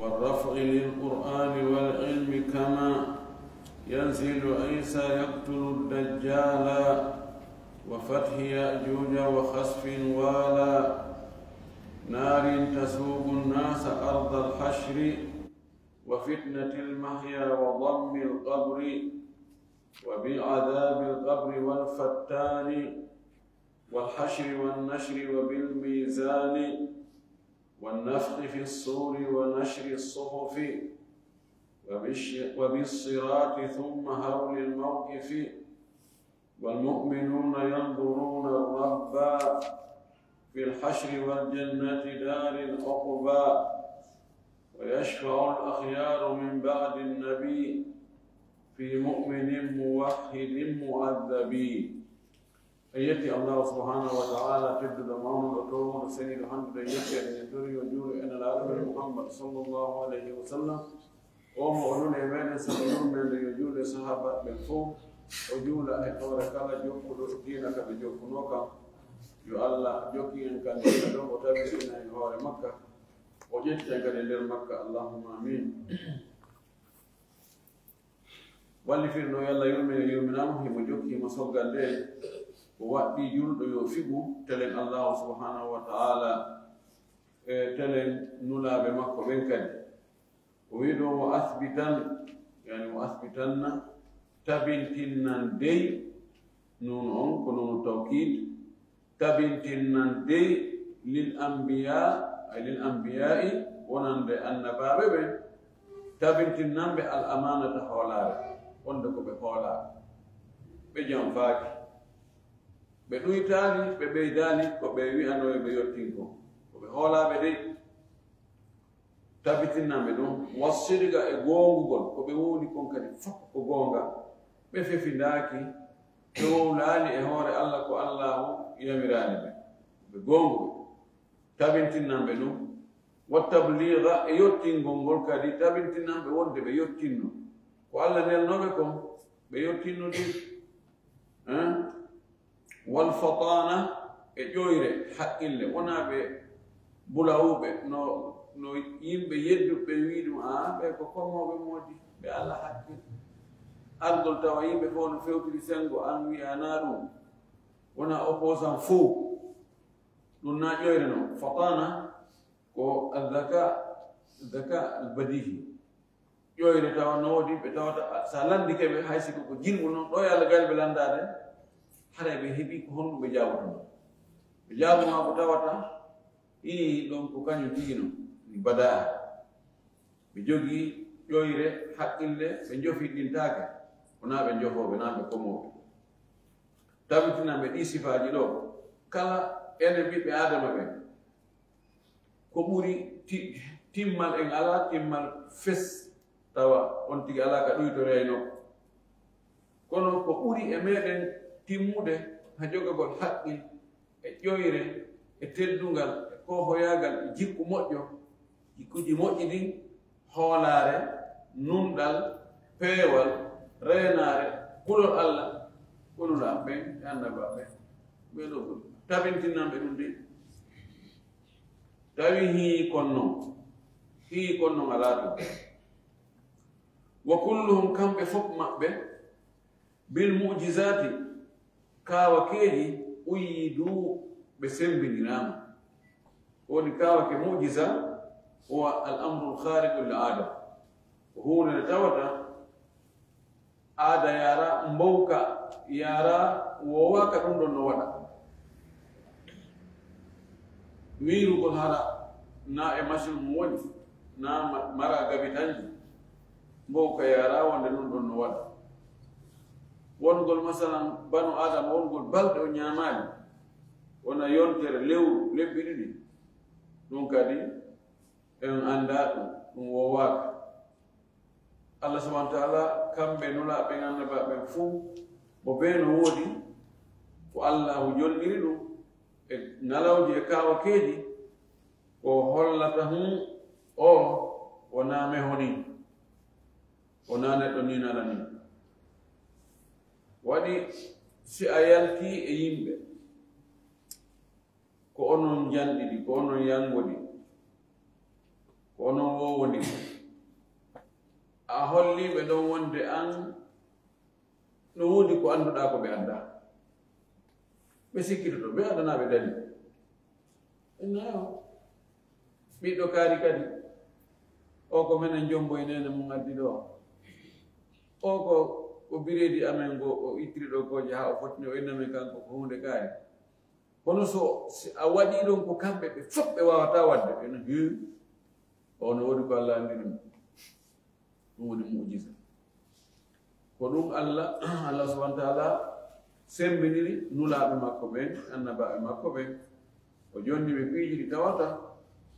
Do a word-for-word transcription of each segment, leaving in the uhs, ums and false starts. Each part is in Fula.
والرفع للقرآن والعلم كما ينزل عيسى يقتل الدجال وفتح يأجوج وخسف والى نار تسوق الناس أرض الحشر وفتنة المحيا وضم القبر وبعذاب القبر والفتان والحشر والنشر وبالميزان والنفخ في الصور ونشر الصحف وبالش-، وبالصراط ثم هول الموقف والمؤمنون ينظرون الرب في الحشر والجنة دار العقبى ويشفع الأخيار من بعد النبي في مؤمن موحد معذب. En yetti Allahu subhanahu wa ta'ala, tedduɗo, mawnuɗo, towmuɗo, seniiɗo, handuɗo e yetti, eɗen tori yo juulu e Nelaaɗo men Muhammad sallallahu alayhi wa sallam. O mo o nuli e meɗen sabu yurmeende, yo juulu e sahaabaaɓe ɓen fof, o juula e hoore kala jokkuɗo diina ka ɓe jokkunoo kan. Yo Allah jokkin en kan diina ɗon, o tabittina en hoore makka, o ƴetti en kadi e nder makka. Allahumma amin. Wallifirɗo, yo Allah yurmin, yurminaama, himo jokki, himo soggal nde o waɗɗii julɗo yo fiɓu telen Allahu subhanahu wa ta'ala, e telen nulaaɓe makko ɓen kadi. O wi'i ɗo, "Wa asbitan", yani, "Wa asbitanna", tabintinnan dey, nuunu on ko nuunu tawkiid, tabintinnan dey lil anbiya, ay lil anbiya'i, wonande annabaaɓe ɓen, tabintinnan ɓe al amanata, hoolaare, wonde ko ɓe hoolaaɓe, ɓe janfaaki, ɓe ɗuytaali, ɓe ɓeydaali ko ɓe wi'anoo yo ɓe yottin kon, ko ɓe hoolaaɓe dey. Tabitinnanɓe ɗum, wassidqa, e goongugol, ko ɓe wowli kon kadi fof ko goonga, ɓe fefindaaki, ɓe wowlaali e hoore Alla ko Allaahu yamiraani ɓe, ɓe goonguɓe. Tabintinnanɓe ɗum, wattabliiqa, e yottingol ngol kadi, tabintinnanɓe wonde ɓe yottinno ko Alla nelnooɓe kon, ɓe yottinno ɗum. Hein? Wal fataana, e ƴoyre haqqille, wonaa ɓe bulawuɓe, no, no yimɓe yedduɓe wi'i ɗum, "Aa, ɓe ko komooɓe moodi, ɓe alaa haqqille." Argol tawa yimɓe fof no fewtiri senngo, aan wi'a naa ɗum, wonaa opposant fof. Ɗum naa ƴoyre non. Fataana ko azzaka, zaka albadihi. Ƴoyre tawa no woodi ɓe tawata, sa lanndike ɓe, hay si ko ko jirgu non, ɗo e Alla gayno ɓe lanndaade, haray ɓe heɓi ko honɗum ɓe jaabotonoo. Ɓe jaabu maa ko tawata, ii, ɗon ko kañum tigi non, badaa. Ɓe jogii ƴoyre haqqille, ɓe njofiɗintaake, wonaa ɓe njofooɓe, naa ɓe komooɓe. Tabitinanɓe ɗii sifaaji ɗo, kala enen ɓiɓɓe Aadama ɓen, ko ɓuri ti-, timmal, en alaa timmal fes, tawa on tigi alaa ka ɗuytoreynoo. Kono ko ɓuri e meɗen timmude ha jogagol haqqil e ƴoyre e teddungal e koohoyaagal e jikku moƴƴo, jikkuuji moƴƴi ɗin, hoolaare, nunɗal, peewal, reenaare, kulol Alla, ko nulaaɓe ɓen e annabaaɓe ɓen. Ɓee ɗoo ɓuri tabintinanɓe ɗum de. Tawi hii kon non, hii kon non alaa ɗum. Wa kulluhum, kamɓe fof maɓɓe, bil mu'jizaati, kaawakeeji, uyyidu, ɓe semmbiniraama. Ko woni kaawake mu'jiza, huwa al amru al khariqu lil aada. Ko huunde nde tawata aada yaara, mbowka yaara, woowaaka ɗum ɗon no waɗa. Wiirugol hara na e machine mum woni, na ma-, mara gabitanji, mbowka yaara wonde ɗum ɗon no waɗa. Wongol, masalan, banu Aadama, wongol balɗe o ñaamaali, wona yontere, lewru, lebbi ɗiɗi, ɗum kadi en anndaa ɗum, ɗum woowaaka. Allah subhanahu wa ta'ala, kamɓe nulaaɓe ɓen, annabaaɓe ɓen fuu, mo bee no woodi, ko Allahu jonniri ɗum e ŋalawji e kaawakeeji, ko hollata hun o wonaa meho nii, wonaa neɗɗo nii nala nii. Waɗi si a yaltii e yimɓe, ko onon njanɗi ɗi, ko onon yanngo ɗi, ko Kono wo woni, a holli ɓe ɗon wonde an no woodi ko annduɗaa ko ɓe anndaa. Ɓe sikkitoto, ɓe addanaa ɓe dalil. Innayo, ɓiɗɗo kaari kadi, o ko menen jombo e neene mum addi ɗo. O ko, ko bireedi amen ngo o ittiri ɗo kooje haa o fotini o inna men kanko ko huunde kaari. Kono so, si a waɗii ɗon ko kamɓe ɓe fof ɓe waawataa waɗde, ɓe no heewi. O no woodi ko Allah anndini mo. Ɗum woni mu'jiza. Ko ɗum Allah, Allah subhanahu wa ta'ala semmbiniri nulaaɓe makko ɓen, annabaaɓe makko ɓen. O jonni ɓe piiji ɗi tawata,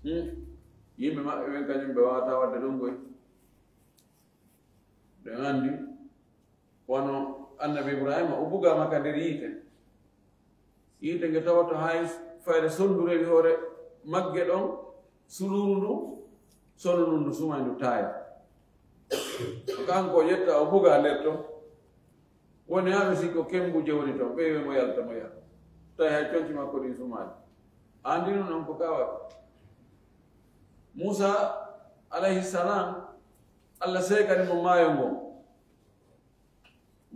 hmm, yimɓe maɓɓe ɓen kañum ɓe waawataa waɗde ɗon koy. Ɓe anndi, wano annabi Ibrahima, o bugaama ka nder yiite. Yiite nge tawata hay fayre sonndure e hoore magge ɗon, suluuru ndu, sonu ndu, ndu sumay ndu taaya. Kanko o ƴetta, o buga nder ton. Woni haa ɓe sikko kembuje woni ton, ɓe wi'a mo yalta, mo yaha. Tawi hay conci makko ɗin sumaali. Anndi nun on ko kawata. Muusa alayhi salam, Allah seekani mo maayo ngon.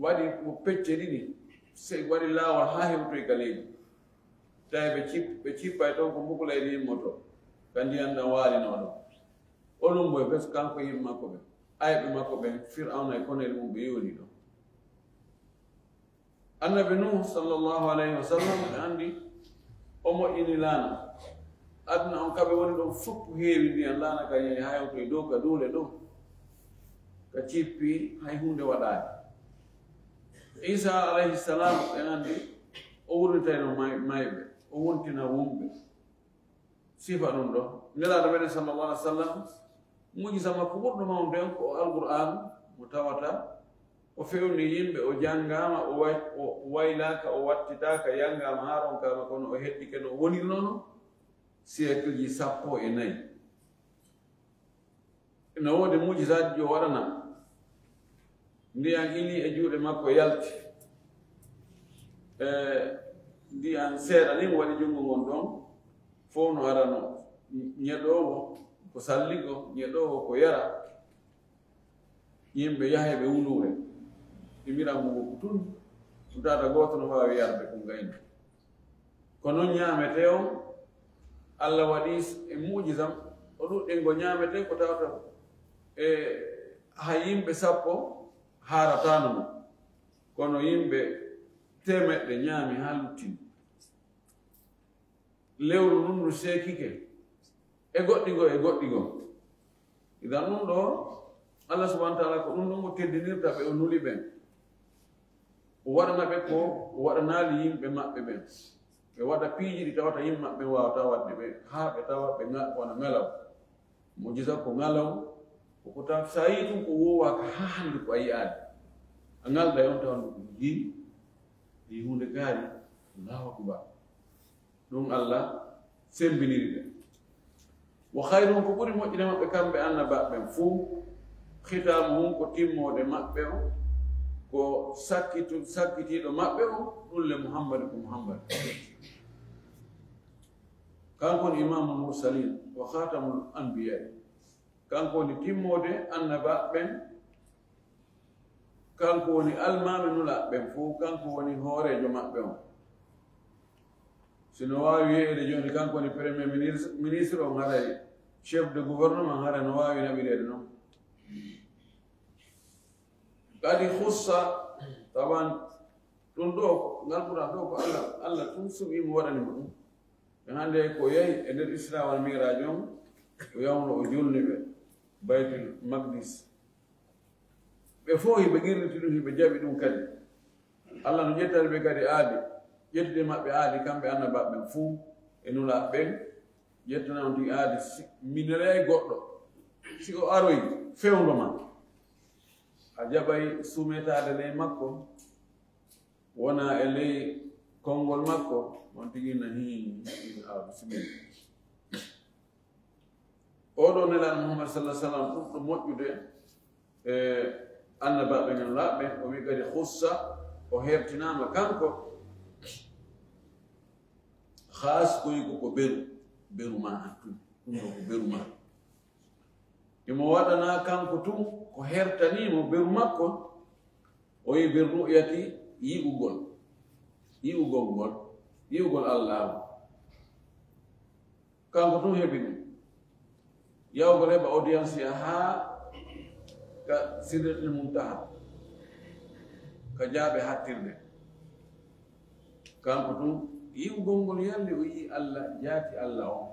Waɗi ko pecce ɗiɗi, sey waɗi laawol haa hewtoy ka leydi. Tawi ɓe cip-, ɓe cippay ton ko mbukulay ni immoto, ka ndiyan ɗan waalinoo ɗon. O lumboy bes kanko e yimɓe makko ɓen. Ayɓe makko ɓen, Fir'awna e konel mum ɓe yoni ɗon. Annabi Nuhu sallallahu alayhi wa sallam, ɓe anndi o moƴƴini laana. Aduna on kaɓe woni ɗon fof heewi ndiyan, laana ka yehi haa yewtoy dow ka duule ɗon. Ka cippi hay huunde waɗaani. Isa alayhi salam, ɓe anndi o wurnitayno may-, mayɓe, o wontina wumɓe. Sifa ɗum ɗo. Nelaaɗo meɗen sallallahu alaihi wasallam, mu'jiza makko ɓurɗo mawnude on ko Alqur'aan mo tawata o fewni yimɓe, o janngaama, o way-, o waylaaka, o wattitaaka, yanngaama haa ronkaama, kono o heddike no wonirnono siècle ji sappo e nayi. No woodi mu'jizaaji ɗi o waɗana. Ndiyan ili e juuɗe makko yalti. E ndiyan seeɗa ni mo waɗi junngo ngon ɗon, fof no arano ñeɗoowo, ko salligo, ñeɗoowo, ko yara. Yimɓe yahe ɓe wuluure. Imiran mo ko tun, ɗum tata gooto no waawi yarde ko ngayna. Ko non ñaametee on, Allah waɗi s-, e mu'jizam, o ɗuɗɗingo ñaametee ko tawata e haa yimɓe sappo haarataano mo. Kono yimɓe teemeɗɗe ñaami haa luttini. Lewru ndun ndu seekike. E goɗɗi goo, e goɗɗi goo. Idan ɗum ɗo, Allah subhanahu wa ta'ala ko ɗum ɗon o teddinirta ɓe o nuli ɓen. O waɗana ɓe ko o waɗanaali yimɓe maɓɓe ɓen. Ɓe waɗa piiji ɗi tawata yimɓe maɓɓe waawataa waɗde ɓe, haa ɓe tawa ɓe nga-, wona ngalaw. Mu'jiza ko ngalaw, ko ko taw sa yii ɗum ko woowaaka haa hannde ko a yi'aali. A ngalda e on tawa ndu ko yii, yii huunde kaari, Allahu akbar. Ɗum Allah sembiniri ɓe. Wa khayruhum, ko ɓuri moƴƴude maɓɓe kamɓe annabaaɓe ɓen fuu, khitamuhum, ko timmoode maɓɓe on, ko sakkitu-, sakkitiiɗo maɓɓe on, ɗum le Muhammad, ko Muhammad. Kanko woni Imamul Mursalin wa Khatamul Anbiya. Kanko woni timmoode annabaaɓe ɓen. Kanko woni almaami nulaaɓe ɓen fof, kanko woni hooreejo maɓɓe on. Si no waawi wiyeede jooni, kanko woni premier ministre, ministre on haray, chef de gouvernement haray no waawi naɓireede non. Kadi khussa, tawan ɗum ɗo, ngal Qur'an ɗo ko Allah, Allah tun suɓii mo waɗani mo ɗum. E hannde ko yahi e nder Isra wal Mi'raj on, o yawno o julni ɓe Baytul Maqdis. Ɓe fof hiɓe qirriti ɗum, hiɓe jaɓi ɗum kadi. Allah no ƴettani ɓe kadi aadi, ƴettude maɓɓe aadi, kamɓe annabaaɓe ɓen fof e nulaaɓe ɓen, ƴettana on tigi aadi, si, mi nelaay goɗɗo, si o aroyi fewndo ma, a jaɓay sumetaade ley makko, wona e ley konngol makko, on tigi na hii, hii, a bisimilla. Oɗo nelaaɗo Muhammad sallallahu alaihi wasallam ɓurɗo moƴƴude e annabaaɓe men laaɓɓe, o wi kadi khussa, o hertinaama kanko, khaas koy ko, ko beru, beru ma an tun, ɗum ɗo ko beru ma. Imo waɗana kanko tun ko hertanii mo beru makko, o yi bir ru'yati yi'ugol, yi'ugol ngol, yi'ugol Allaahu. Kanko tun heɓi ɗum. Yawgol heɓa audience ya haa ka Sidratul Muntaha, ka jaaɓe hattirde. Kanko tun yi'ugol ngol yalli o yi'i Allah, jaati Allah on.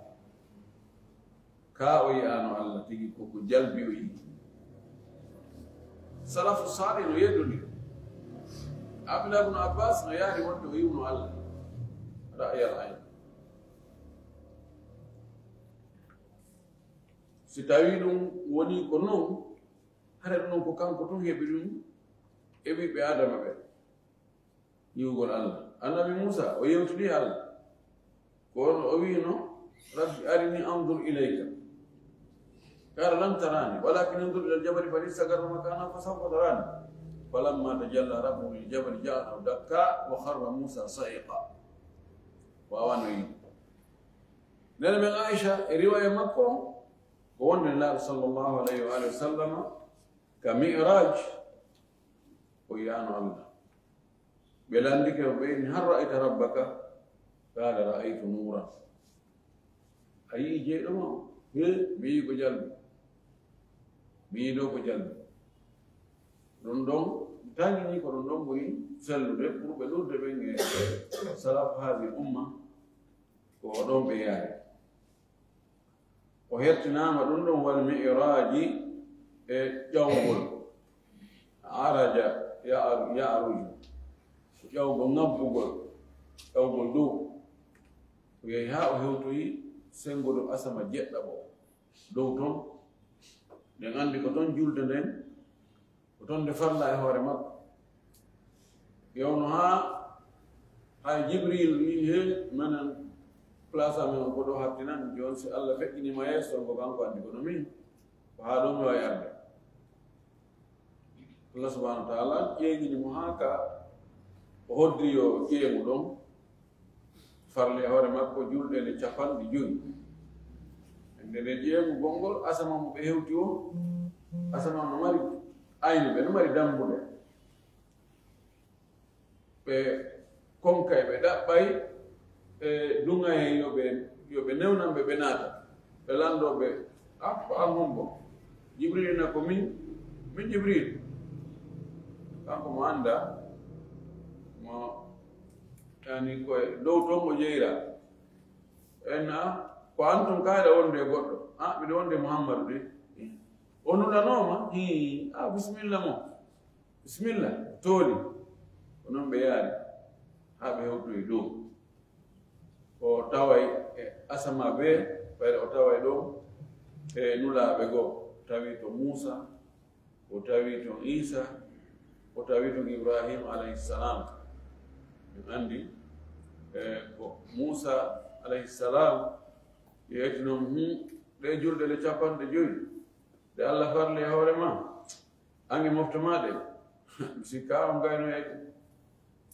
Kaa o yi'aano Allah tigi, ko ko jalbi o yi'i. Salafu saalih no yeddondiri. Abdullah ibn Abbas no yaari wonde o yi'uno Allah. Ra'yal ayn. Si tawii ɗum wonii ko non, hara ɗum non ko kanko tun heɓi ɗum e ɓiɓɓe Aadama ɓe. Yi'ugol Allah. Annabi Muusa, o yewtidi Allah. Ko on o wi'no, "Rabbi arini anzur ilayka." Qala lan tarani, walakin anzur ila al-jabali fa in istaqarra makanahu fa sawfa tarani. Falamma tajalla rabbuhu lil jabali ja'alahu dakka wa kharra Musa sa'iqa. Waawano yi'ude. Nene men Aisha, e riwaya makko, ko wonde Nulaaɗo sallallahu alayhi wa alihi wa sallama, ka Mi'raj, o yi'aano Allah. Ɓe lanndike mo, ɓe inni, "Hal ra'ayta rabbaka?" Qaala, "Ra'aytu nuuran." A yi'i jeyɗo ma on? He, mi yi'i ko jalbi. Mi yi'i ɗo ko jalbi. Ɗum ɗon, tangi ni ko ɗum ɗon ɓuri sellude, ɓurɓe ɗuuɗude ɓen e salaf haadi umma, ko ɗon ɓe yaari. O hertinaama ɗum ɗon wal mi'raaji e ƴawgol. Araja ya'ru-, ya'ruju. Ƴawgol ŋabbugol, ƴawgol dow. O yehi haa o hewtoyi senngo dow asama jeɗɗaɓo. Dow ton, ɗen anndi ko ton julde nden, ko ton nde farla e hoore makko. Yewno haa, haa Jibril wi'i, "He, menen, place amen on ko ɗo hattinan, jooni si Allah feƴƴini ma yeeso, ko kanko anndi kono min, ko haa ɗo mi wawi arde." Allah subhanahu wa ta'ala ƴeeŋini mo haa ka o hoddi yo ƴeeŋu ɗon, farli e hoore makko julɗe nde capanɗe jowi. Nde nde ƴeeŋu gonngol asama mo ɓe hewti o, asama no mari aynuɓe, no mari dambuɗe. Ɓe konkay, ɓe ɗaɓɓay, e duŋay yo ɓe, yo ɓe newnan ɓe, ɓe naata. Ɓe lanndoo ɓe, "Ah, ko an hombo?" Jibril na ko min, min Jibril. Kanko mo annda, mo yani ko e dow ton o jeyra. En, "Ah, ko an tun kayɗa wonde e goɗɗo?" "Ah, miɗo wonde e Muhammadu de." "O nulanooma?" "Hii." "Ah, bisimilla mo." Bisimilla, tooli. Ko non ɓe yaari, haa ɓe hewtoyi dow. O taway e asama bee, ɓayde o taway ɗon e nulaaɓe goo. O tawi to Muusa, o tawi to Iisa, o tawi to Ibrahim alayhi salam. En anndi, e, ko Muusa alayhi salam yeeti non, hmm, ɗe julɗe ɗe capanɗe jowi, ɗe Allah farli e hoore ma. An e mofte maa ɗen, mi sikkaa on gaynoyay ɗum.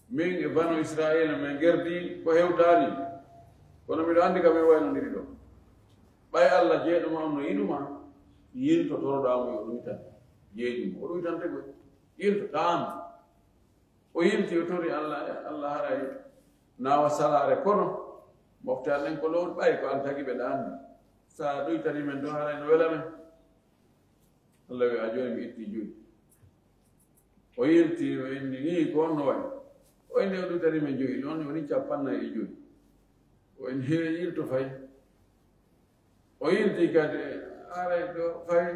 Min e Banu Isra'iila, min ngerdi ko hewtaani, kono miɗo anndi ka min waynondiri ɗo. Ɓay Allah jeyɗo ma on no yiɗu ma, yilto toroɗaa mo yo ɗuytan jeyɗi mo. O ɗuytante koy. Yilto, taam. O yilti, o tori Allah, Allah haray naawa salaare, kono mofte an ɗen ko lowri, ɓay ko an tagi ɓe ɗaanni. Sa ɗuytani men ɗo, haray no wela men. Allah wi, "A jooni mi itti joyi." O yilti, o inni, "Ni ko honno wayi?" O inni, "O ɗuytani men joyi, ɗon woni cappannayi e joyi." O inni, "He, yilto fay." O yilti kadi, haray ɗo fay,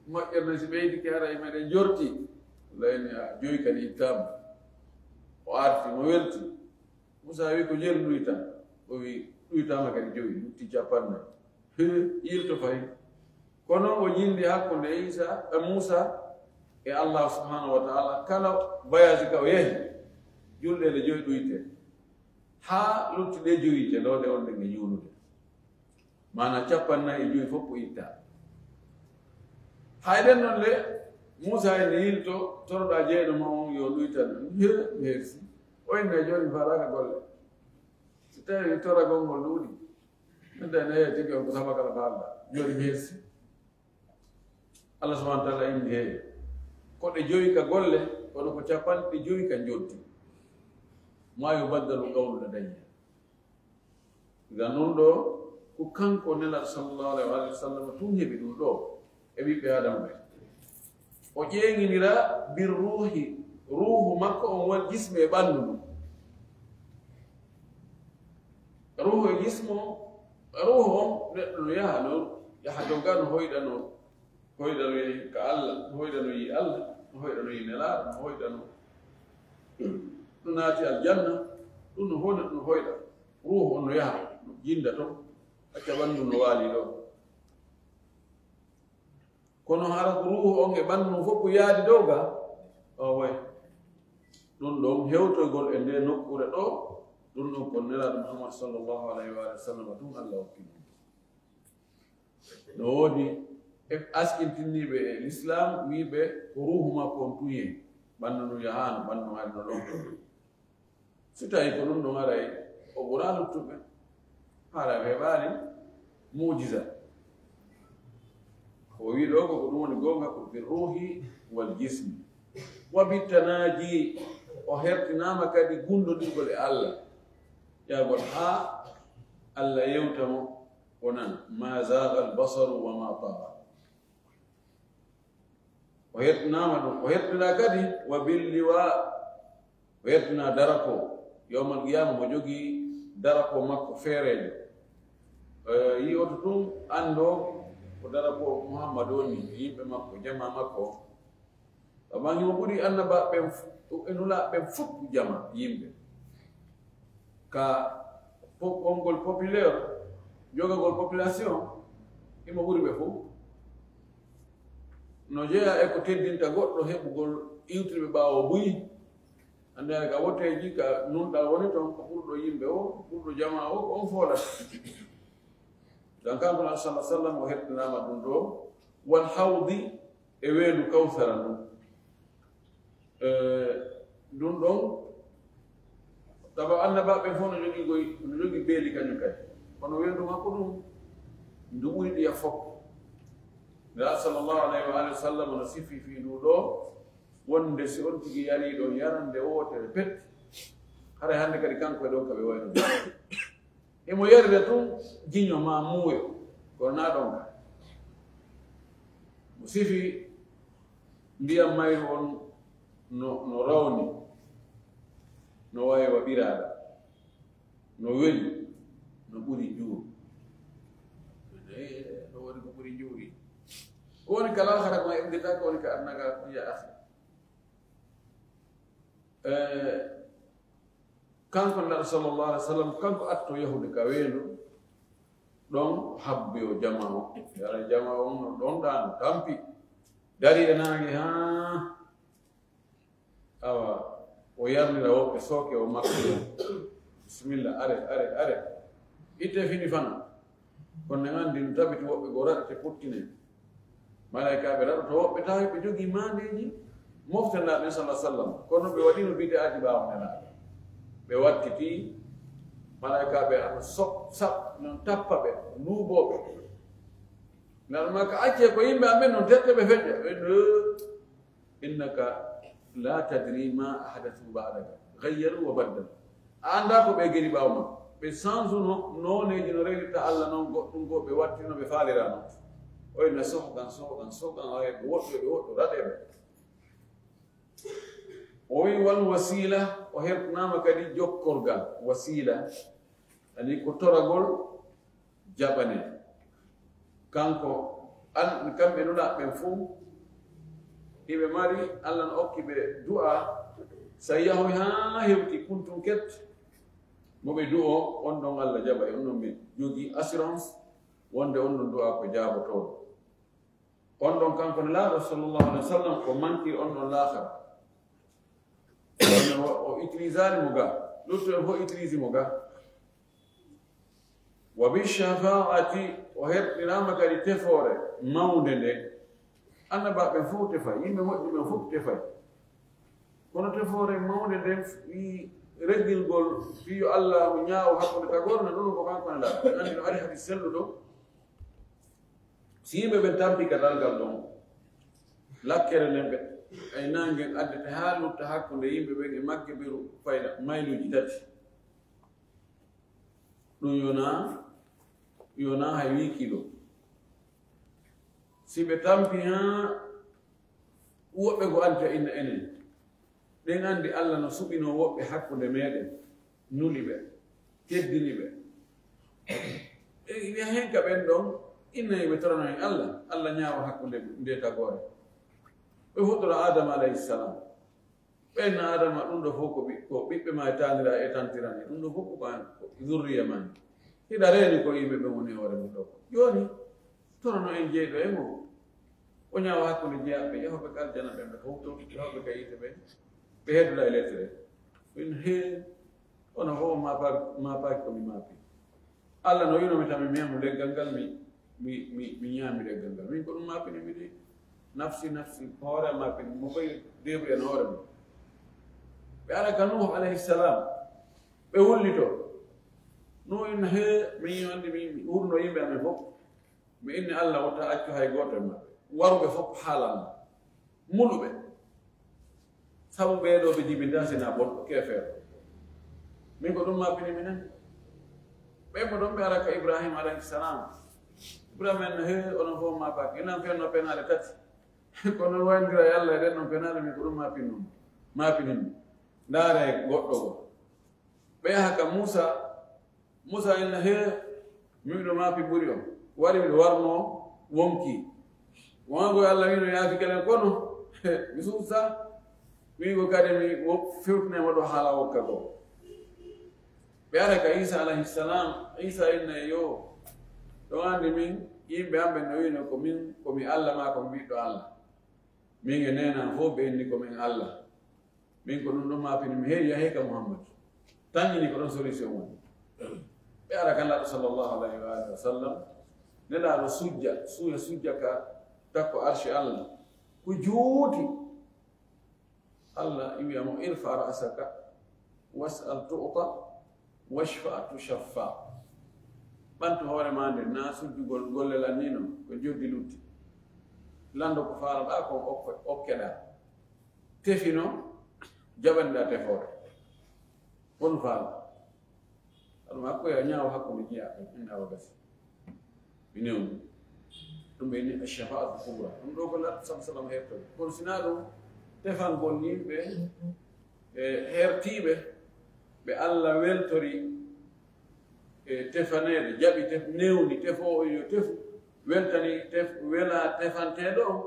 moƴƴere si ɓeydike, haray meɗen jorti. Allah inni, "A joyi kadi ittaama." O arti, mo welti. Musa wi, "Ko jeeri ɗuyta?" O wi, "Ɗuytaama kadi joyi, lutti cappannayi." He, yilto fay. Kono o jindi hakkunde Isa, e Musa e Allah subhanahu wa ta'ala, kala voyage ka o yahi, julɗe ɗe joyi ɗuyte. Haa lutti ɗe joyi te, ɗo ɗe on ɗe nge juulude. Maana cappannayi e joyi fof o itta. Hay ɗen non le, Musa ene yilto, toroɗa jeyɗo ma on yo ɗuytan. He, mi hersi. O inne jooni mi faalaaka golle. Si tawi toragol ngol ɗuuɗi, min da ne tigi on ko sama kala faalda. Jooni mi hersi. Allah subhanahu wa taala inni he ko ɗe jowi ka golle, kono ko capanɗe jowi ka njotti. Ma yubaddalu qawlu ladayya. Ngam non ɗo ko kanko Nelaaɗo sallallahu alaihi wa sallam tun heɓi ɗum ɗo e ɓiɓɓe Aadama ɓe. O ƴeeŋinira bir ruuhi, ruuhu makko on, wal jismi, e ɓanndu ndun. Ruuhu e jismu, ruuhu on neɗɗo no yaha no, yaha doga no hoyɗa no hoyɗa no yehi ka Allah, no hoyɗa no yi Allah, no hoyɗa no yi Nelaaɗo, no hoyɗa no, no naati aljanna, ɗum no fof neɗɗo no hoyɗa. Ruuhu on no yaha, no jinda ton, acca ɓanndu no waali ɗo. Kono hara ko ruuhu on e ɓanndu on fof ko yaadi dow ga, o way. Ɗum ɗon hewtoygol e nde nokkuure ɗo, ɗum ɗon ko Nelaaɗo Muhammad sallallahu alaihi wa sallam ɗum Allah hokki ɗum. No woodi e askintinniiɓe e Lislaam, wiiɓe ko ruuhu makko on tun yehi, ɓanndu ndun yahaano, ɓanndu ndun ari no ɗon. Si tawi ko ɗum ɗon aray, o ɓuraa luttuɓe, hara ɓe heɓaali muujiza. Ko o wi'i ɗo ko, ko ɗum woni goonga, ko bi ruuhi wal jismi. Wa bi tanaaji, o hertinaama kadi gundondirgol e Allah. Ƴaagol haa Allah yewta mo, o nana, "Ma zaaga al basaru wa ma taga." O hertinaama ɗum, o hertinaa kadi wa billiwa, o hertinaa darako. Yawmal qiyama mo jogii darako makko feereejo. Eh, yi'oto ɗum, anndo ko darako Muhammad woni, yimɓe makko, jamaa makko. Amma himo ɓuri annabaaɓe ɓen f-, e nulaaɓe ɓen fof jama yimɓe. Ka po-, konngol populaire, jogagol population, himo ɓuri ɓe fof. No jeyaa e ko teddinta goɗɗo heɓugol iwtirɓe ɓaawo buy. Annde ka wotteeji, ka nunɗal woni ton, ko ɓurɗo yimɓe o, ɓurɗo jama o, ko on foolata. Donc, kanko Nabi sallallahu alaihi wasallam o hettinaama ɗum ɗo, wal hawdi, e weendu Kawsara ndun. Eh, ɗum ɗon, tawa annabaaɓe fof no jogii koy, no jogii beeli kañum kadi. Kono weendu makko ɗum, ndu ɓuri ɗiya fof. Nela sallallahu alaihi wa alihi wa sallam no sifi fii ndu ɗo, wonde si on tigi yarii ɗon yarande wootere pet, haray hannde kadi kanko e ɗon ka ɓe wayno. Himo yarira tun jiño maa muuyo, kono naa ɗon ka. Mo sifi ndiyam mayru on no, no rawni, no wayi wa ɓiraaɗa, no weli, no ɓuri njuuru. Eh, no woni ko ɓuri njuuri. Ko woni ka laakhara ko ma ibdita, ko woni ka aduna ka, ya akhi. Eh, kanko Nelaaɗo sallallahu alaihi wasallam, kanko atto yahude ka weendu, ɗon habbi o jama o. Yara jama on no ɗon ɗaano, tampi. Dari e naange, haa. Awa, o yarnira woɓɓe sooke o makko. Bismillah, are, are, are. Itte fini fana. Kono en anndi no tabiti woɓɓe goo raɗete puttine. Malaykaaɓe raɗoto woɓɓe tawi ɓe jogii maandeeji moftanɗaa ɓen sallallahu alaihi wasallam. Kono ɓe waɗino bid'aaji ɓaawo Nelaaɗo. Ɓe wattiti malaykaaɓe ano so-, sab-, non tappa ɓe, luuɓoo ɓe. Nelaaɗo maa ka accee ko yimɓe amen non tette ɓe feƴƴa. Ɓe no innaka la tadri ma ahdathu ba'daka, ghayyaru wa baddalu. A anndaa ko ɓe geri ɓaawo ma. Ɓe sansuno nooneeji no rewirta Allah non goɗɗum goo, ɓe wattino ɓe faaliraano. Oy na sohgan, sohgan, sohgan, oy ɓe woɗɗo, ɓe woɗɗo, raɗe ɓe. O wi wal wasila, o hertinaama kadi jokkorgal, wasila. Ani ko toragol jaɓane. Kanko, an-, kamɓe nulaaɓe ɓen fof, hiɓe mari, Allah no okki ɓe du'a, sa yahoy haa hewti kuntum ket, mo ɓe du'o, on ɗon Allah jaɓay, on ɗon ɓe jogii assurance, wonde on ɗon du'a ko jaabotooɗo. On ɗon kanko Nelaaɗo sallallahu alaihi wasallam ko manki on ɗon laakhara. Kono o, o utilisaali mo ga, luttuɓe fof utilisi mo ga. Wa bi shafa'ati, o hertinaama kadi tefoore mawnde nde. Annabaaɓe ɓen fof tefay, yimɓe moƴƴi ɓen fof tefay. Kono tefoore mawnde nden wi reggilgol fii yo Allah mo ñaawo hakkunde tagorne, ɗum ko kanko Nelaaɗo. En anndi no ari hadis selluɗo. Si yimɓe ɓen tampi ka dargal ɗon, Lakkere nden ɓe, ay naange ngen addete haa lutta hakkunde yimɓe ɓen e magge beru fayda mayluuji tati. Ɗum yonaa, yonaa hay huit kilo. Si ɓe tampi haa woɓɓe goo anndi inna enen, ɗen anndi Alla no suɓinoo woɓɓe hakkunde meeɗen, nuli ɓe, teddini ɓe. E, e hen ka ɓen ɗon, inna ɓe torano en Alla, Alla ñaawa hakkunde nde tagoore. Ɓe fuɗɗora Aadama alayhi salaam. Ɓen Aadama, ɗum ɗo fof ko ɓi-, ko ɓiɓɓe maa e taanira e tantirani. Ɗum ɗo fof ko an, ko zurriya maa. Hiɗa reeni ko yimɓe ɓe woni e hoore mum ɗo. Jooni, torano en jeyɗo e mo. O ñaawa hakkunde jeyaaɓe, yahooɓe ka aljana ɓen, ɓe fof to, yahooɓe ka yiite ɓen. Ɓe heddoda e lettere. Min hee, ono fof maapaaki, maapaaki ko mi maapi. Alla no wi'no mi tan mi memu leggal ngal, mi, mi, mi, mi ñaami leggal ngal. Min ko ɗum maapini mi de. Nafsi, nafsi, hoore am maapini. Mo koy débrouiller no hoore mum. Ɓe ara ka Nuuhu alayhi salam. Ɓe wullito. Nuuhu inna hee, min yo anndi mi, mi hurno yimɓe amen fof. Mi inni Alla wota accu hay gooto e maɓɓe. Waruɓe fof haalan mo. Muluɓe. Sabu ɓee ɗoo ɓe jibintaa sinaa bon keefeero. Min ko ɗum maapini minen. Ɓe mo ɗon ɓe ara ka Ibrahima alayhi salam. Ibrahima en no heewi, onon fof maapaaki. Inan fenno penaale tati. Kono wayndira e Alla e ɗen ɗon penaale, min ko ɗum maapini ɗum. Maapini ɗum. Ndaare goɗɗo goo. Ɓe yaha ka Muusa. Muusa inna hee, min ɗo maapi ɓuri on. Wari miɗo warno wonki. Wongo Alla wino yaafi kelen kono. Mi suusa. Wiigo kadi mi wo-, fewtine mo ɗo haala wokka goo. Ɓe ara ka Iisa alayhi salam. Iisa inna yo. Ɗo anndi min, yimɓe am ɓen no wino ko min, ko mi Alla maa ko mi ɓiɗɗo Alla. Min e neena fof ɓe inni ko min Alla. Min ko ɗum ɗon maapini mi, hey, yahee ka Muhammad. Tan ini ko ɗon solution woni. Ɓe ara ka Nulaaɗo sallallahu alayhi wa alihi wa sallam. Nelaaɗo sujja, suuya sujja ka takko arshi Alla. Ko juuti. Alla wi'a mo, irfa ra'saka, was'al tu'ta, washfa tushaffa. Ɓantu hoore maa nden, naa sujjugol golle lan ni non, ko joddi lutti. Lanndo ko faalaɗaa kon okke-, okkeɗaa. Tefino, jaɓanɗaa tefoore. Won faala. Aɗum hakkuya ñaawo hakkunde jeyaa, inna o gasi. Mi newni. Ɗum ɓe inni ash-shafa'atul kubra. Ɗum ɗo ko Nulaaɗo sallallahu alayhi wa sallam hertori. Kono sinaa ɗum, tefangol yimɓe, e hertiiɓe, ɓe Alla weltori e tefaneede, jaɓi tef-, newni tefoowo yo tefu, weltani tef-, wela tefanteeɗo on,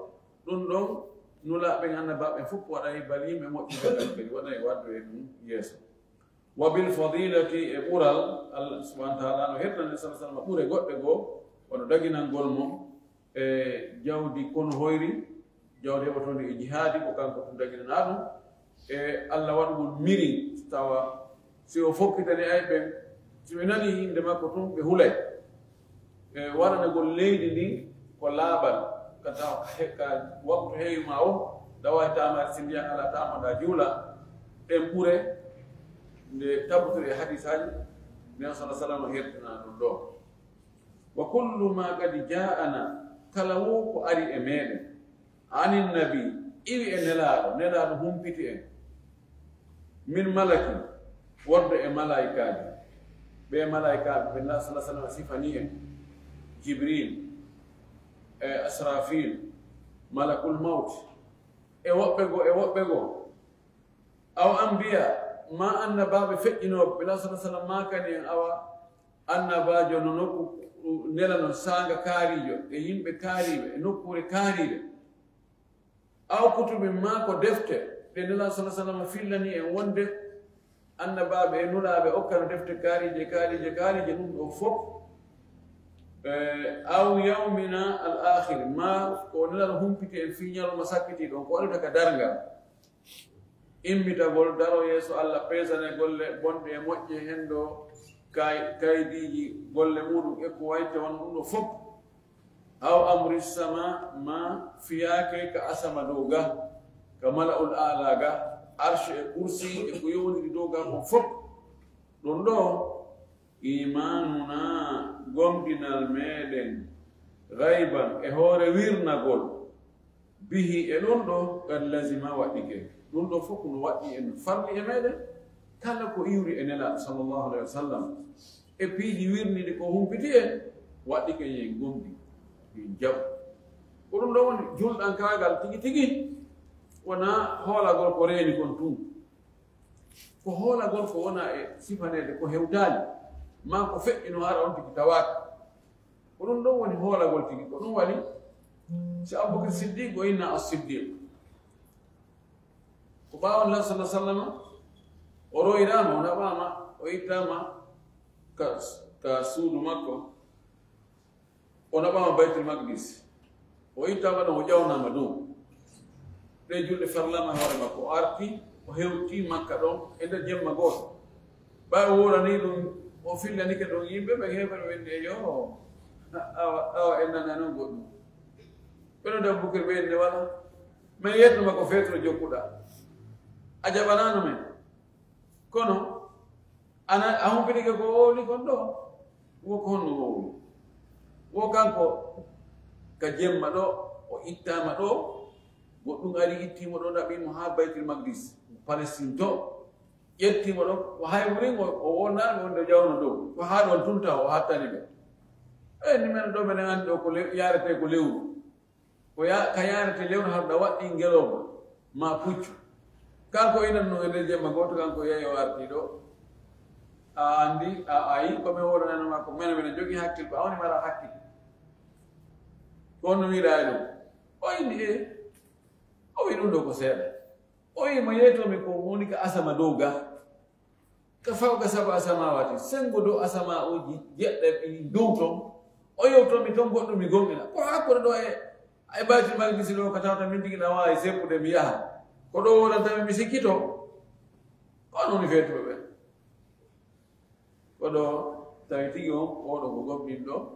ɗum ɗon Nulaaɓe ɓen, Annabaaɓe ɓen fof waɗay bal yimɓe moƴƴude ngal kadi, waɗay waddu e ɗum yeeso. Wa bil fadilati, e ɓural, Allah subhanahu wa ta'ala no hirnani sallallahu alaihi wasallam ɓure goɗɗe goo, wano daginangol mo e jawdi kono hoyri, jawdi heɓotoondi e jihaadi, ko kanko tun daginanaa ɗum. E Allah waɗugol miri, tawa si o fokkitani ay ɓen, si ɓe nani innde makko tun, ɓe hulay. E waɗanagol leydi ndin ko laaɓal, ka tawa he-, ka waktu heewi ma o, ɗa waawi taamaade si ndiyan alaa, taamaɗa juula, ɗen ɓure nde tabbutori e hadisaaji, nden sala salama hertina ɗum ɗo. Wa kullu ma kadi ja'ana, kala wo ko ari e meɗen, anin nabi, iwi e nelaaɗo, nelaaɗo humpiti en. Min malaki, wonde e malaikaaji. Ɓe malaikaaɓe, ɓe Nulaaɗo sallallahu alaihi wasallam sifani en. Jibril, e Asrafil, malakul mawt, e woɓɓe goo, e woɓɓe goo. Aw anbiya, ma annabaaɓe feƴƴinooɓe, ɓe Nulaaɗo sallallahu alaihi wasallam maakani en, awa annabaajo no nokku nelano saanga kaariijo, e yimɓe kaariiɓe, e nokkuure kaariire. Aw kutubin, maa ko defte ɗe Nulaaɗo sallallahu alaihi wasallam fillani en wonde annabaaɓe e nulaaɓe okkano defte kaariije, kaariije, kaariije, ɗum ɗo fof. Eh, aw yawmina al akhir, maa ko Nulaaɗo humpiti en fii ñalawma sakkitiiɗo on, ko waɗata ka darngal. Immitagol, daro yeeso Allah, peesane golle bonɗe e moƴƴe, hendo kay-, kaydiiji golle muɗum e ko wayti hono ɗum ɗo fof. Aw amri sama, ma fiyaake ka asama dow ga, ka mala'ul a'la ga, arsh e kursi e ko yowndiri dow ga kon fof. Ɗum ɗo, imanuna, gomɗinal meɗen, gayban, e hoore wirnagol. Bihi, e ɗum ɗo, qad lazima, waɗɗike. Ɗum ɗo fof ko no waɗɗi en, farli e meɗen, kala ko iwri e Nelaaɗo sallallahu alayhi wa sallam, e piiji wirniɗi ko humpiti en, waɗɗike en gomɗi, en jaɓu. Ko ɗum ɗo woni julɗankaagal tigi tigi, wonaa hoolagol ko reeni kon tun. Ko hoolagol ko wona e sifaneede ko hewtaali, maa ko feƴƴino hara on tigi tawaaka. Ko ɗum ɗon woni hoolagol tigi. Ko ɗum waɗi si Abubakar Siddiq o inna As-Siddiq. Ko ɓaawo Nulaaɗo sallallahu alaihi wasallam o royraama, o naɓaama, o ittaama ka, ka suudu makko. O naɓaama Baytul Maqdis. O ittaama ɗon, o ƴawnaama dow. Ɗee julɗe farlaama e hoore makko. O arti, o hewti Makka ɗon e nder jemma gooto. Ɓay o wooranii ɗum, o fillanike ɗon yimɓe, ɓe heefa ɓe ɓe nde, yo, awa, awa, en nanaano goɗɗum. Ɓe nodda Abubakar, ɓe nde wala. Men yetno ma ko feeto jokkuɗaa. A jaɓanaano men. Kono, ana, a humpitike ko o wowli kon ɗo? Wo ko honno wowli? Wo kanko ka jemma ɗo, o ittaama ɗo, goɗɗum ari ittii mo ɗo, ɗaɓɓi mo haa Baytul Maqdis, Palestine to. Ƴetti mo ɗo, o hay wuri mo, o wonnaani wonde jawno dow. Ko haa ɗon tun tawa o hattani ɓe. Ey, ni men ɗo, menen anndi ɗo ko le-, yaretee ko lewru. Ko ya-, ka yarete lewru, harɗa waɗɗi ngelooba ma puccu. Kanko inan no e nder jemma gooto, kanko yeeyo arti ɗo. A anndi, a ayi, ko men woɗanano ma ko, mene, mene jogii hakkil, ko a woni mara hakkil. Ko on no wiɗa e ɗum. O inni, e, o wi ɗum ɗo ko seeɗa. O wi mo yeetomi ko woni ka asama dow ga. Ka fawqa sab'a samawati, sengo dow asama'uji jeɗɗi ɗi dow ton, o yewtomi ton goɗɗum mi gomɗina. Ko hakkunde ɗo e, e Baytul Maqdis ɗo ka tawata min tigi na waawi seppude mi yaha. Ko ɗo wonanta mi, mi sikkito. Ko on woni feetuɓe ɓe. Ko ɗo tawi tigi on, oɗo ko gomɗinɗo.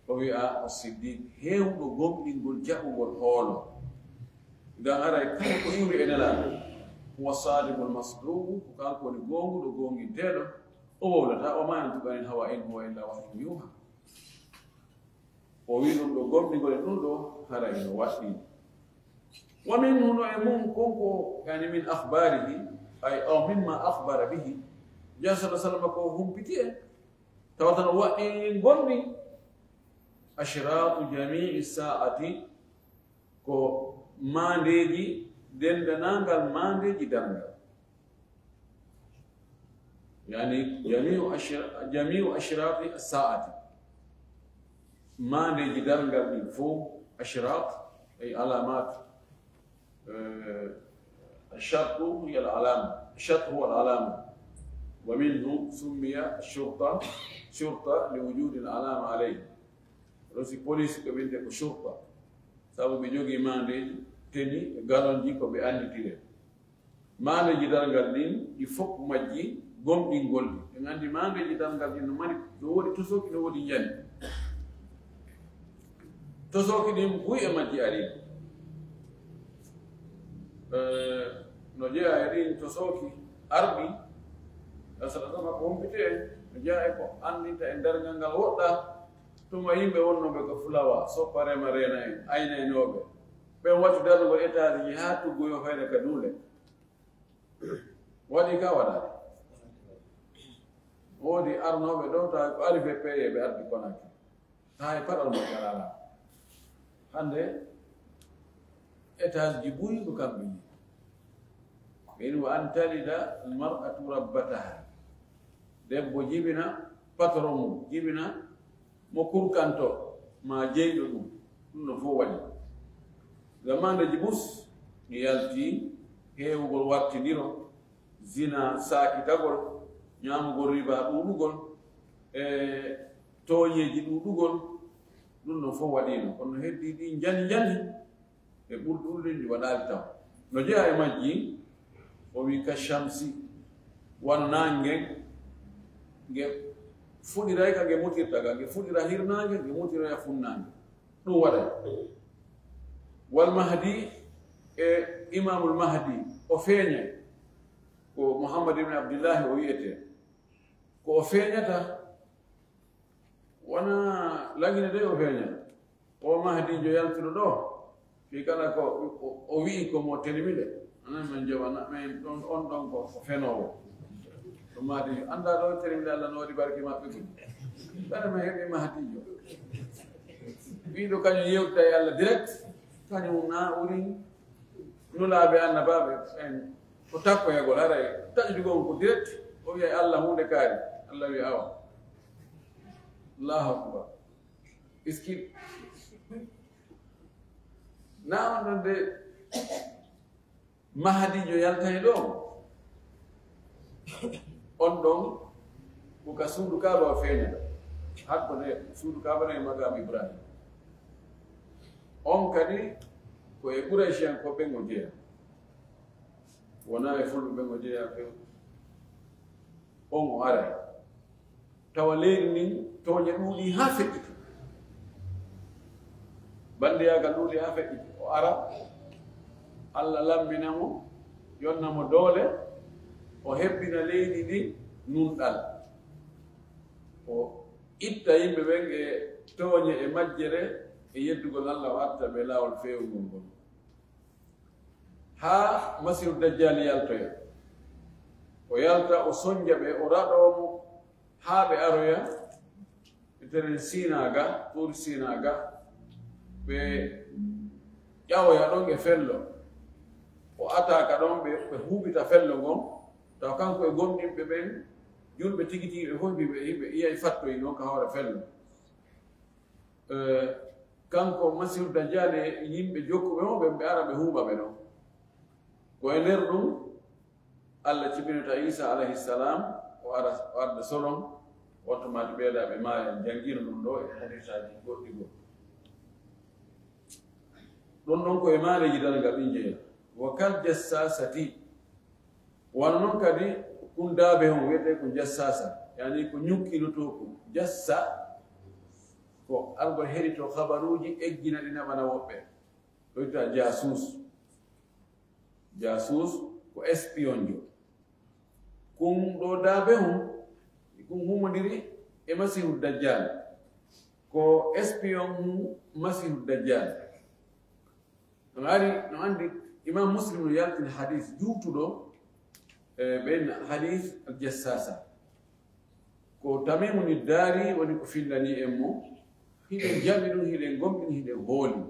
O wi'a As-Siddiq, heewɗo gomɗingol, jaɓugol hoolo. Ngam haray kala ko iwri e Nelaaɗo, huwa saadiqul masduuqu, ko kanko woni goonguɗo, goonginteeɗo, o wowlataa, wa maa yantiqu anil hawaa in huwa illaa wahyun yuuhaa. O wi'i ɗum ɗo gomɗingol e ɗum ɗo, haray no waɗɗii. Wa minhu, no e mum kon ko, yani min akhbaarihi, ay, aw mimma akhbara bihi, Nulaaɗo sallallahu alaihi wasallam ko humpiti en, tawata no waɗɗii ngonɗi, ashraatu jamii saa'ati, ko maandeeji, denndanangal maandeeji darngal. Yani, jamiu ashra-, jamiu ashraati saa'ati. Maandeeji darngal ɗin fof, ashraat, ay alaamaat. Eh, الشرط هي العلامة، الشرط هو العلامة. ومنه سمي الشرطة شرطة لوجود العلامة عليه. Ɗo si police ko wiyetee ko shurta, sabu ɓe jogii maandeeji, teni, e galonji ko ɓe annditiree. Maandeeji darngal ɗin, ɗi fof majji gomɗingol ɗi. En anndi maandeeji darngal ɗin no mari, no woodi tosooki, no woodi njani. Tosooki ɗin buy e majji ari. Eh, no jeyaa e ɗin tosooki arɗi, asala sama ko humpitee, no jeyaa e ko anndinta e darngal ngal woɗɗaa. Tuma yimɓe wonnooɓe ko fulawa, soppa rema reena en, aynaynooɓe. Ɓen watti darnugol étage ji haa tuggoyoo fayda ka duule. Waɗi ka waɗaali. Woodi arnooɓe ɗo, tawi ko ari be peeye ɓe ardi Konakiri. Haa e paɗal mo kala alaa. Hannde, étage ji buy ko kamɓe ni. Ɓe ni, wa an talida al mar'atu rabbataha. Debbo jibina patron mum, jibina mo kurkanto, ma jeyɗo ɗum. Ɗum no fof waɗi. Zamaneeji bus, mi yalti, heewugol wartindiro, zina saakitagol, ñaamugol riba ɗuuɗugol, e tooñeeji ɗuuɗugol, ɗum ɗon fof waɗiino. Kono heddii ɗi njani njani, e ɓurɗi ɓurɗi ɗi waɗaali taw. No jeyaa e majji, o wii ka shamsi, wano naange nge, nge fuɗiray ka nge mutirta ka, nge fuɗira hirnaange, nge mutiraya funnaange. Ɗum waɗay. Wal Mahdi e Imaamul Mahdi, o feeñay. Ko Muhammad ibn Abdillahi o wi'etee. Ko o feeñata, wona lagine de o feeñata. O Mahdiijo yaltuɗo ɗo, Fii kala ko o, o wi'i ko mo telimide, anan men jaɓana, men ɗon, on ɗon ko, ko fenoowo. Ɗum maadi, annda ɗo telimide Allah no waɗi barki maɓɓe ɗum. Ɓen men heɓi Mahdijo. Wi'uɗo kañum yewtida e Allah direct, kañum na ɓuri nulaaɓe annabaaɓe en ko takkoyagol, haray taƴude gon ko direct, o wi'a Allah huunde kaari. Allah wi'a awa. Allahu Akbar. Iski. Na on ɗon de Mahadijo yaltay ɗo. On ɗon ko ka suudu Kaaba o feeñata. Hakko de suudu Kaaba no e maqaam Ibrahim. On kadi ko e Quraysh en ko ɓen o jeya. Wona e fulɓe ɓen o jeya few. On o aray. Tawa leydi ndin tooñe ɗuuɗi haa feƴƴiti. Banndiyagal ɗuuɗi haa feƴƴiti. O ara, Allah lammina mo, yonna mo doole, o hebbina leydi ndin nunɗal. O itta yimɓe ɓen e tooñe e majjere e yeddugol Allah, o arta ɓe laawol feewngol ngol. Haa Masiihu Dajjaali yaltoya. O yalta, o sonja ɓe, o raɗoo mo, haa ɓe aroya e teren Siina ga, Tuuri Siina ga, ɓe ƴawoya ɗon e fello. O ataaka ɗon, ɓe, ɓe huuɓita fello ngon, tawa kanko e gomɗinɓe ɓen, julɓe tigi tigi ɓe fof, ɓe, ɓe, ɓe iyay fattoyi non ka hoore fello. Eh, kanko Masiihu Dajjaal e yimɓe jokkuɓe mo ɓen, ɓe ara ɓe huuɓa ɓe ɗon. Ko e nder ɗum, Allah jibinata Iisa alayhi salam, o ara, o adda solon, wattu maati ɓeydaaɓe maaya, en janngino ɗum ɗo e hadiisaaji goɗɗi goɗɗi. Ɗum ɗon ko e maareeji darnga ɗin jeya. Wa kal jassaasati. Wano non kadi, kun daabe hon wiyetee ko jassaasa, yani ko ñukkiloto ko jassa, ko argol heɗito habaruuji, eggina ɗi naɓana woɓɓe. Ɗo wiyta jaasuus. Jaasuus ko espionjo. Kun ɗo daabe hon, kun humondiri e Masiihu Dajjaal. Ko espion mum Masiihu Dajjaal. No ari, no anndi, Imam Muslim no yaltini hadiis juutuɗo, e ɓen hadiis al-Jassaasa. Ko Tamiimu ni Daari woni ko fillani en mo. Hiɗen jaɓi ɗum, hiɗen gomɗini, hiɗen hooli.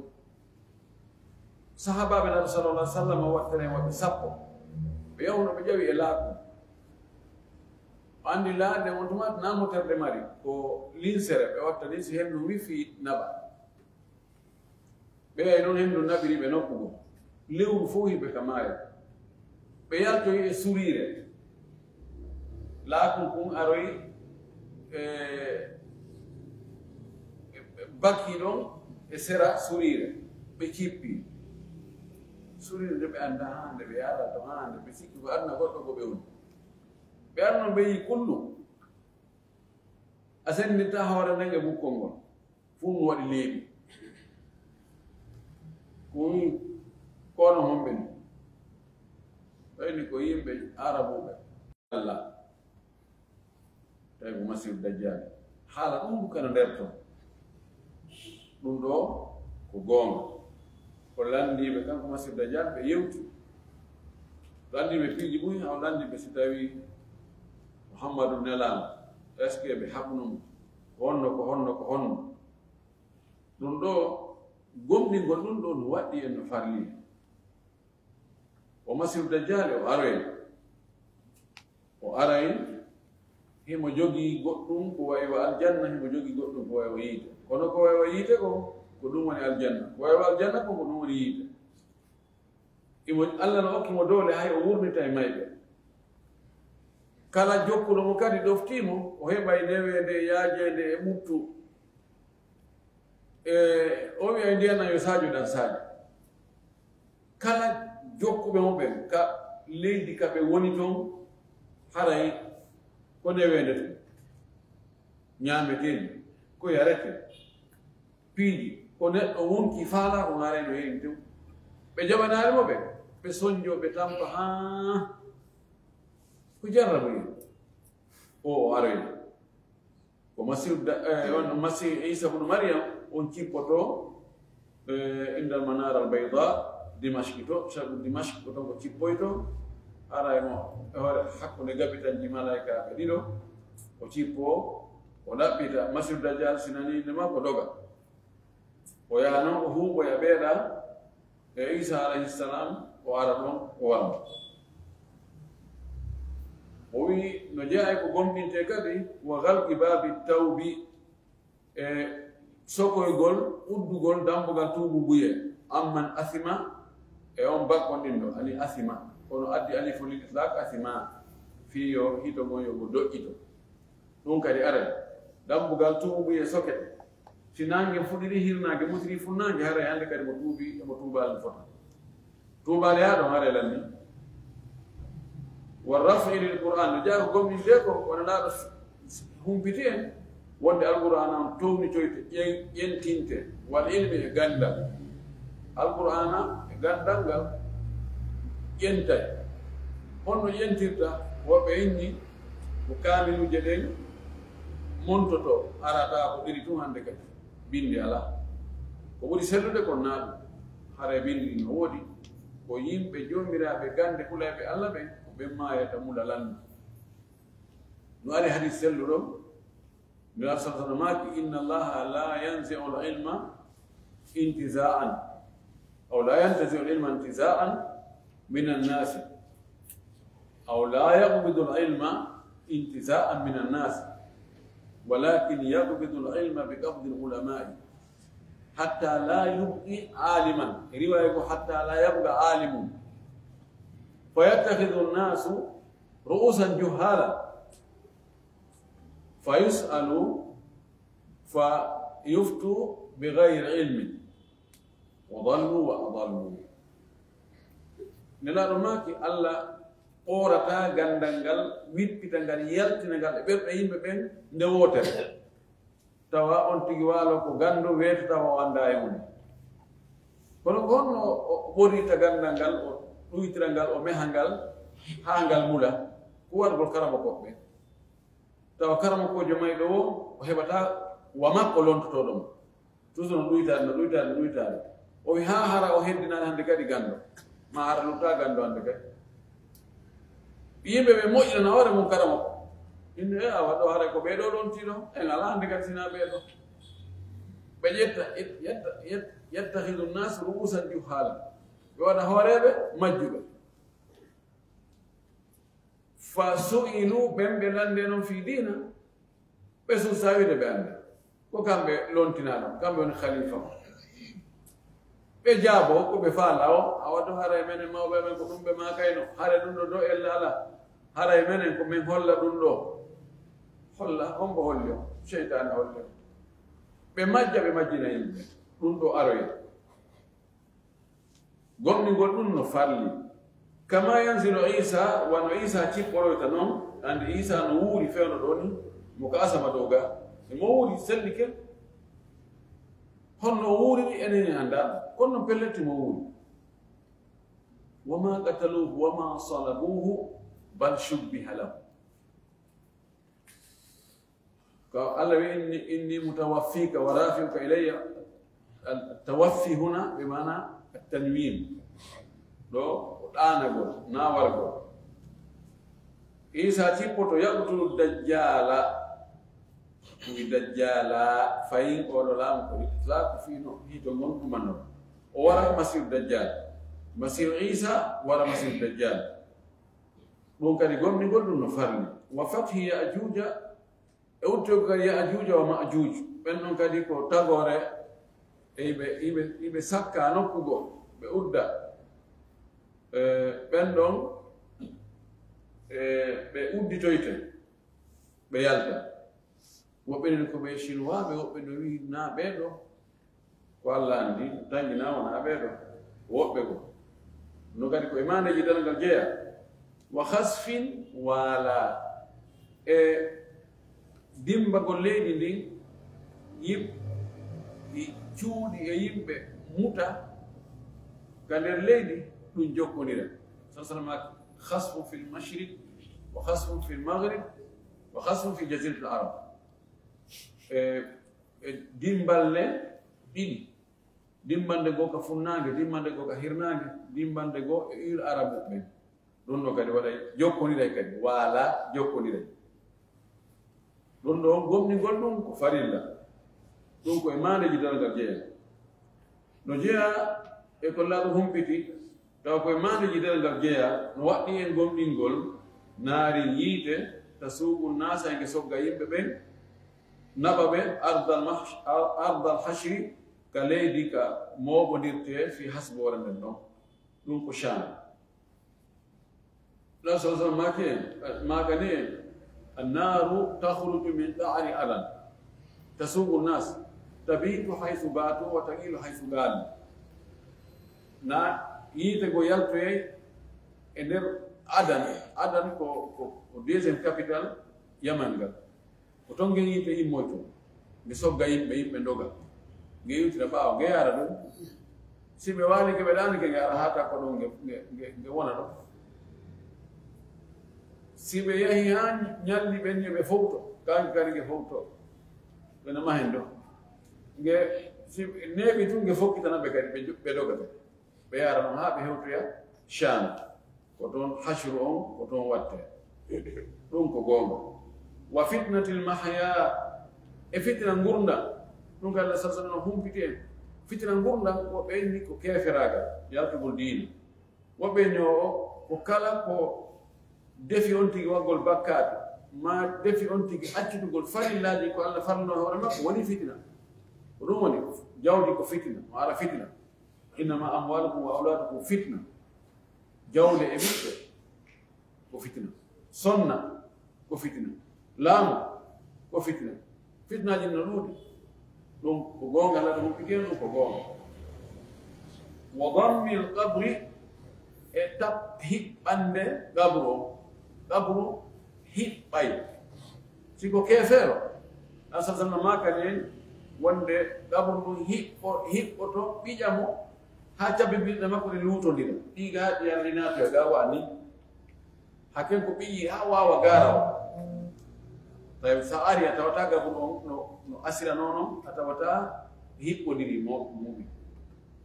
Sahaabaaɓe Nabi sallallahu alaihi wasallam waɗtere en waɗɓe sappo. Ɓe yahuno ɓe ƴawi e laaɓu. O anndi laaɗe on tuma namoterɗe mari, ko linsere ɓe watta ni, si hendu wifi naɓa. Ɓe ay noon hendu naɓiri ɓe nokku goo. Lewru fof hiɓe ka maayo. Ɓe yaltoyi e suriire. Laakun kun aroyi e, e, e bakki ɗon e sera suriire. Ɓe cippi. Suriire nde ɓe annda haa nde ɓe yaara to haa nde ɓe sikki ko aduna goɗɗo ko ɓe woni. Ɓe arno ɓe yi kullu. A sennditta hoore nden e bukkol ngol. Fuu no waɗi leeɓi. Ko woni, ko no homɓe ni? Ɓayni ko yimɓe Arabuɓe. Allah. Tawi ko Masiihu Dajjaal. Haala ɗum ko kano nder ton. Ɗum ɗo ko goonga. Ko lanndiiɓe kanko Masiihu Dajjaal ɓe yewti. Lanndiiɓe piiji buy, haw lanndiiɓe si tawi Muhammadu nelaama, est-ce que ɓe haɓuno mo? Ko honno, ko honno, ko honno? Ɗum ɗo, gomɗingol ɗum ɗo no waɗɗi en, no farli en. O Masiihu Dajjaal o aroyen. O aray, himo jogii goɗɗum ko wayi wa aljanna, himo jogii goɗɗum ko wayi wa yiite. Kono ko wayi wa yiite ko, ko ɗum woni aljanna. Ko wayi wa aljanna ko, ko ɗum woni yiite. Imo, Allah no okki mo doole, hay o wurnita e mayɓe. Kala jokkuɗo mo kadi ɗoftii mo, o heɓay neweende, yaajeende e ɓuttu. E, o wi'ay ndiyan an yo saajo ɗan saajo. Kala jokkuɓe mo ɓen ka leydi ka ɓe woni ton, haray ko neweende ton. Ñaametee, ko yaretee. Piiji, ko neɗɗo wonki faalaa ko ŋaarayno heen tew. Ɓe jaɓanaali mo ɓe, ɓe sonjo, ɓe tampa haa ko jarraboyee. O, o aroyno. Ko Masiihu da-, eh, on Masiihu Iisa bunu Mariyam, on cippoto E, indal Manara al Bayda, Dimashqi to, sabu Dimashqi ko ton ko cippoyto, ara e mo, e hoore hakkunde gabitanji malaikaaɓe ɗiɗo, o cippo, o ɗaɓɓita, Masiihu Dajjal, si nani inde makko, doga. O yaha non, o huuɓoya ɓeeɗa, e Isa alayhi salam, o ara ɗon, o walla. O wi'i, no jeyaa e ko gomɗinte kadi, wa ghalqi babi tawbi, e sokoygol, uddugol dambugal tuububuye, amman asima, e on bakkonɗinɗo, ani asima, kono addi alifu lil itlaq, asima, fii yo hito ngon yo ngo doƴƴito. Ɗum kadi aray, dambugal tuububuye sokete. Si naange fuɗiri, hirnaange mutiri, funnaange, haray hannde kadi mo tuubi, emo tuubaali no fota. Tuubaali haa ɗon, haray lanni. Wa raf'i lil Qur'an, no jeyaa ko gomɗinde ko, wona laaɗo s-, s-, humpiti en, wonde Alqur'aana on townitoyte, ƴen-, ƴentinte, wal ilmi, e ganndal. Alqur'aana e ganndal ngal ƴentay. Honno ƴentirta? Woɓɓe inni ko kaamiluuje ɗen montotoo, arata ko ɗeri tun hannde kadi. Binndi alaa. Ko ɓuri sellude kon naa ɗum. Haray binndi ɗin no woodi. Ko yimɓe joomiraaɓe gannde hulayɓe Alla ɓen, ko ɓen maayata mula lannu. No ari hadis selluɗo, Nulaaɗo sallallahu alayhi wa sallam maaki, "Inna Allaha la yanzi'u al-ilma intiza'an, aw la yantazi'u al-ilma intiza'an min an-nas, aw la yaqbidu al-ilma intiza'an min an-nas, walakin yaqbidu al-ilma bi qabdi al-ulama'i, hatta la yubqi aliman." Riwaya ko, "Hatta la yabqa alimun, fa yattakhidhu an-nasu ru'usan juhala." Fa yus'alu fa yuftu bi ghayri ilmin, wa dallu wa adallu. Nelaaɗo maaki, Alla ɓoorata ganndal ngal, wippita ngal, yaltina ngal e ɓerɗe yimɓe ɓen nde wootere. Tawa on tigi waalo ko ganndo, weeto tawa o anndaa e mum. Kono ko honno o ɓorirta ganndal ngal, o ɗuytira ngal, o meha ngal, haa ngal mula? Ko wargol karamokooɓe ɓen. Tawa karamokoojo mayɗo o, o heɓata wa makko lontotooɗo mo. Toujours no ɗuytaade, no ɗuytaade, no ɗuytaade. O wi haa hara o heddinaani hannde kadi ganndo. Ma hara lutta ganndo hannde kadi. Yimɓe ɓe moƴƴinana hoore mum karamoko. Inne, e awa ɗo haray ko ɓee ɗo lontiiɗo. En alaa hannde kadi sinaa ɓee ɗo. Ɓe ƴetta, yetta, yetta, yattakhidhu an-nas ru'usan juhala. Ɓe waɗa hooreeɓe majjuɓe. Fa su'ilu, ɓen ɓe lande non fii diina, ɓe suusaa wiide ɓe annda. Ko kamɓe lontinaa ɗon, kamɓe woni khalifa on. Ɓe jaabo ko ɓe faalaa o, awa to haray menen mawɓe men ko ɗum ɓe maakayno, haray ɗum ɗo do ella alaa, haray menen ko min holla ɗum ɗo. Holla, hombo holli on? Seytaane holli on. Ɓe majja, ɓe majjina yimɓe. Ɗum ɗo aroya. Gomɗingol ɗum no farli. Kama yanzilu Isa, wano Isa cipporoyta non, andi Isa no wuuri fewndo ɗo ni, mo ka asama dow ga. E mo wuuri sellike. Honno o wuuriri, enen en anndaa. Kono non pellet mo wuuri. Wa ma qataluhu wa ma salabuhu, bal shubbiha lahu. Ko Allah wi, "Inni, inni mutawaffika wa rafi'uka ilayya." Al-, tawaffi huna bi maana at-tanwin. Ɗo ko ɗaanagol, na wargol. Isa cippoto, "Yaqtulu dajjala." Wi dajjala, fayin oɗo laamu ko itlaq fino hito ngon ɗumano. O wara masiihu dajjal. Masiihu Isa wara masiihu dajjal. Ɗum kadi gomɗingol ɗum no farli. Wa fathi Ya'juja, e udditugol Ya'juuja wa Ma'juuj, ɓen ɗon kadi ko tagoore, e iɓe, iɓe, iɓe sakka nokku goo, ɓe udda. E, ɓen ɗon, e, ɓe udditoyte, ɓe yalta. Woɓɓe nen ko ɓe Chinois ɓe, woɓɓe no wi'i naa ɓee ɗoo. Ko Allah anndi, tanƴinaa wonaa ɓee ɗoo, woɓɓe goo. No kadi ko e maandeeji darngal jeyaa. Wa khasfin waala, e dimmbagol leydi ndin, yim-, i cuuɗi e yimɓe muta ka nder leydi, ɗum jokkondira. Sa salama, khasfun fil mashriq, wa khasfun fil maghrib, wa khasfun fi jaziratil arab. E, e dimballe ɗiɗi. Dimmbande goo ka funnaange, dimmbande goo ka hirnaange, dimmbande goo e ur arabe ɓen. Ɗum ɗo kadi waɗay, jokkoniray kadi, waala jokkoniray. Ɗum ɗo gomɗingol ɗum ko farilla. Ɗum ko e maandeeji darngal jeyaa. No jeyaa e ko Laaɗo humpiti, tawa ko e maandeeji darngal jeyaa, no waɗɗi en gomɗingol naari yiite, tasuuqu naasa, e nge sogga yimɓe ɓen, naɓa ɓe, ardal mahsh-, ar-, ardal hashri, ka leydi ka mooɓondirtee fii hasboore nden ɗon. Ɗum ko Shaam. Rasul sallallahu alaihi wasallam maaki en, maakani en, "Annaaru takhruju min qa'ri Adan, tasuuqu naas, tabiitu haythu baatu wa taqiilu haythu qaalu." Na yiite go yaltoyay e nder Adan. Adan ko, ko, ko deuxième capitale Yaman ngal. Ko ton nge yiite immoytoo, nge sogga yimɓe, yimɓe ndoga. Nge iwtira ɓaawo, nge yaara ɗum. Si ɓe waalike, ɓe ɗaanike, nge ara haa takko ɗon, nge, nge, nge, nge wona ɗon. Si ɓe yahi haa ñalli ɓenni, ɓe fowto, kaŋŋe kadi nge fowto. Ɓe no mahen ɗon. Nge, si ɓe neeɓi tun, nge fokkitana ɓe kadi, ɓe jo-, ɓe doga kadi. Ɓe yaara ɗon haa ɓe hewtoya Shaam. Ko toon hashru on, ko toon wattee. Ɗum ko goonga. Wa fitnatil mahya, e fitina ngurndan. Ɗum kadi Allah sallallahu alaihi wasallam humpiti en. Fitina ngurndan ko ɓenni ko keeferaagal, yaltugol diina. Woɓɓe ñoo o, ko kala ko defi on tigi waɗgol bakkaatu, maa defi on tigi accitugol farillaaji ko Allah farlano hoore makko, woni fitina. Ko ɗum woni, jawdi ko fitina, mo ara fitina. "Innama amwalukum wa auladukum fitna." Jawle e ɓiɓɓe ko fitina. Sonna ko fitina. Laamu ko fitina. Fitnaaji no ɗuuɗi. Ɗum ko goonga, Allah ɗum humpiti en, ɗum ko goonga. Wa dammil qabri, e tap-, hiɓɓande qabru on. Qabru hiɓɓay. Si ko keefeero, Rasul sallallahu alaihi wasallam maakani en wonde qabru ndun hiɓɓo-, hiɓɓoto, ɓiƴa mo, haa cabbi birɗe makko ɗe luutondira. Ɗi ga ɗi Alla naatoya ga wa ni. Hakken ko ɓiƴi haa waawa gaara o. Tawi sa ari a tawata qabru on no, no asira non non, a tawata hiɓɓondiri mo, muumi.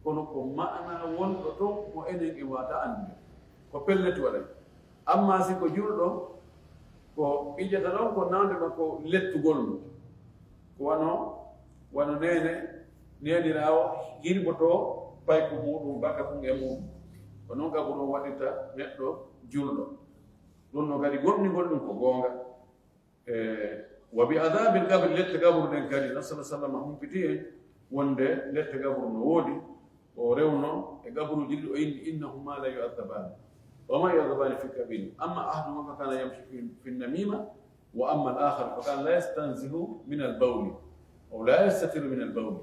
Kono ko maana wonɗo ton mo enen en wata anndude. Ko pellet waɗay. Amma si ko julɗo, ko ɓiƴata ɗon ko nawde makko lettugol mo. Ko wano, wano neene, neeniraawo hirboto payko muɗum, baka kun e mum. Ko non qabru on waɗirta neɗɗo julɗo. Ɗum no kadi gomɗingol ɗum ko goonga. E, wa bi adhabil qabri, lette qabru ɗen kadi, Rasul sallallahu alaihi wasallam humpiti en wonde lette qabru no woodi. O rewno e qabruuji ɗiɗi, o inni, "Innahuma la yu'adhabani, wa ma yu'adhabani fi kabir. Amma ahaduhuma fa kana yamshi fi, fi namima, wa amma al-akhar fa kana la yastanzihu min al-bawli, aw la yastatiru min al-bawli."